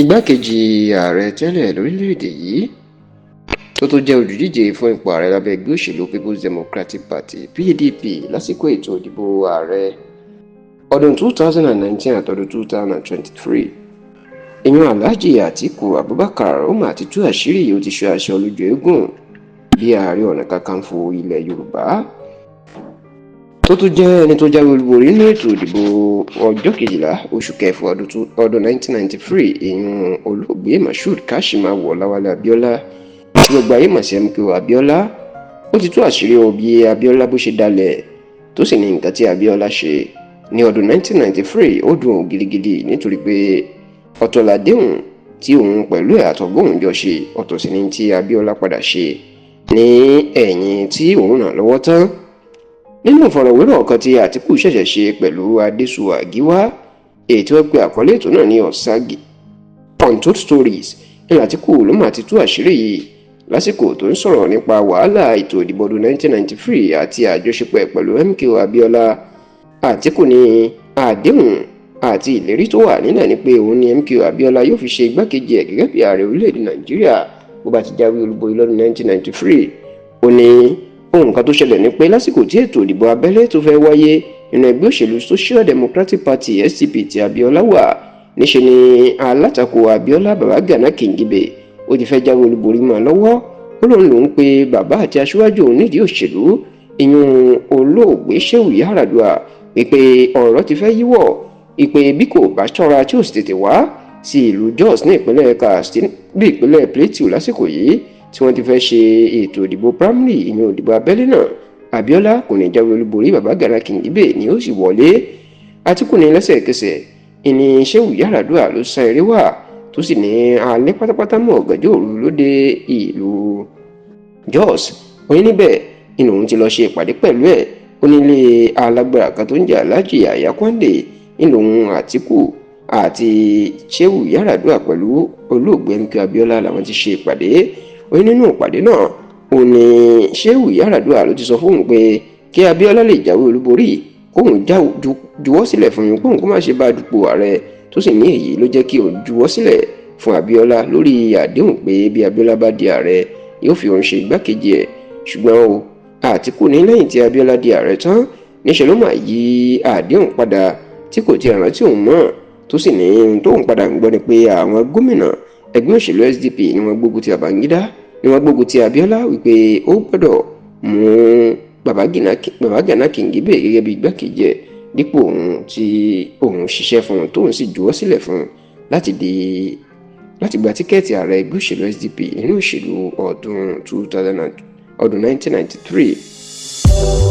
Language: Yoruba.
Igbákejì ààrẹ tẹ́lẹ̀ lórílẹ̀‐èdè yìí tó tún jẹ́ olùdíje fún ipò ààrẹ lábẹ́ ẹgbẹ́ òṣèlú People's Democratic Party (PDP) lásìkò ètò ìdìbò ààrẹ ọdún 2019 àtọdún 2023, ìyẹn Alhaji Atiku Abubakar, ó mà ti tú àṣírí, ó ti ṣe aṣọ lójú eégún bí Ààrẹ Ọ̀nà Kakanfò ilẹ̀ Yorùbá tó tún jẹ́ ẹni tó jáwé olúborí nínú ètò ìdìbò ọjọ́ 12 oṣù kẹfà ọdún 1993, ìyẹn olóògbé Moshood Kashimawo Ọláwálé Abiola tí gbogbo ayé mọ̀ sí MKO Abiola. Ó ti tú àṣírí bí Abiola bó ṣe dalẹ̀, tó sì ní nǹkan tí Abiola ṣe ní ọdún 1993 ó dùn òun gidigidi, nítorí pé ọ̀tọ̀ làdéhùn tí òun pẹ̀lú ẹ̀ àtọ̀gbọ́n jọ ṣe, ọ̀tọ̀ sì ni tí Abiola padà ṣe ní ẹ̀yìn tí òun ràn lọ́wọ́ tán. Nínú ìfọ̀rọ̀wérọ̀ kan tí Àtìkù ṣẹ̀ṣẹ̀ ṣe pẹ̀lú Adésùwà Gíwá, èyí tí wọ́n pe àkọlé ètò náà ní Ọ̀ságì Untold Stories, ní Àtìkù ló mà ti tú àṣírí yìí lásìkò tó ń sọ̀rọ̀ nípa wàhálà ètò ìdìbò ọdún 1993 àti àjọṣepọ̀ ẹ̀ pẹ̀lú MKO Abiola. Àtìkù ní àdéhùn àti ìlérí tó wà nílẹ̀ ni pé òun ní MKO Abiola yóò fi ṣe igbákejì ẹ̀ gẹ́gẹ́ bí ààrẹ orílẹ̀-èdè Nàìjíríà bó bá ti jáwé olúborí lọ́dún 1993. Ó ní ohun kan tó ṣẹlẹ̀ ni pé lásìkò tí ètò ìdìbò abẹ́lé tó fẹ́ wáyé nínú ẹgbẹ́ òṣèlú Social Democratic Party (SDP) tí Abiola wà, níṣe ni alátakò Abiola, Babagana Kingibe, ó ti fẹ́ jáwé olúborí mọ́ lọ́wọ́. Ó lóun lòún pé bàbá àti aṣíwájú òun nídìí òṣèlú, ìyún olóògbé Shehu Yar'Adua, wípé ọ̀rọ̀ ti fẹ́ yíwọ̀, ìpè bí kò bá ṣọ́ra tí ò sì tètè wá sí ìlú Jos ní ìpínlẹ̀ Katsina bí ìpínlẹ̀ Plateau lásìkò yìí tí wọ́n ti fẹ́ ṣe ètò ìdìbò primary, ìyẹn ìdìbò abẹ́lé náà, Abiola kò ní jáwé olúborí, Babagana Kingibe ni ó sì wọlé. Àtìkù ní lẹ́sẹ̀kẹsẹ̀ ìní Shehu Yar'Adua ló sá eré wá, tó sì ní alẹ́ pátápátá mọ́ ọ̀gànjọ́ òru ló dé ìlú Jos. Oyin níbẹ̀ inú òun ti lọ ṣe ìpàdé pẹ̀lú ẹ̀. Ó nílé alágbára kan tó ń jẹ́ Alhaji Yahaya Kwande ńlòun Àtìkù àti Shehu Yar'Adua pẹ̀lú olóògbé MK Abiola làwọn ti ṣe ìpàdé. Oyin nínú ìpàdé náà, òun ní Shehu Yar'Adua ló ti sọ fóun pé kí Abiola lè jáwé olúborí, kóun juwọ́ sílẹ̀ fún un, kóun kó má ṣe bá dupò ààrẹ, tó sì ní èyí ló jẹ́ kí òun juwọ́ sílẹ̀ fún Abiola lórí àdéhùn pé bí Abiola bá di ààrẹ, yóò fi òun ṣe igbákejì ẹ̀. Ṣùgbọ́n o, Àtìkù ní lẹ́yìn tí Abiola di ààrẹ tán, níṣẹ́ ló máa yí àdéhùn padà tí kò ti rántí òun mọ́, tó sì ní ohun tóun padà ń gbọ́ ni pé àwọn gómìnà ẹgbẹ́ òṣèlú SDP ni wọ́n gbógun ti Babangida, ni wọ́n gbógun ti Abiola wípé ó gbọ́dọ̀ mú Babagana Kingibe gẹ́gẹ́ bí igbákejì ẹ̀ dípò òun tí òun ṣiṣẹ́ fún un, tóun sì juwọ́ sílẹ̀ fún un láti gba tíkẹ́ẹ̀tì ààrẹ ẹgbẹ́ òṣèlú SDP nínú òṣèlú ọdún 2000, ọdún 1993.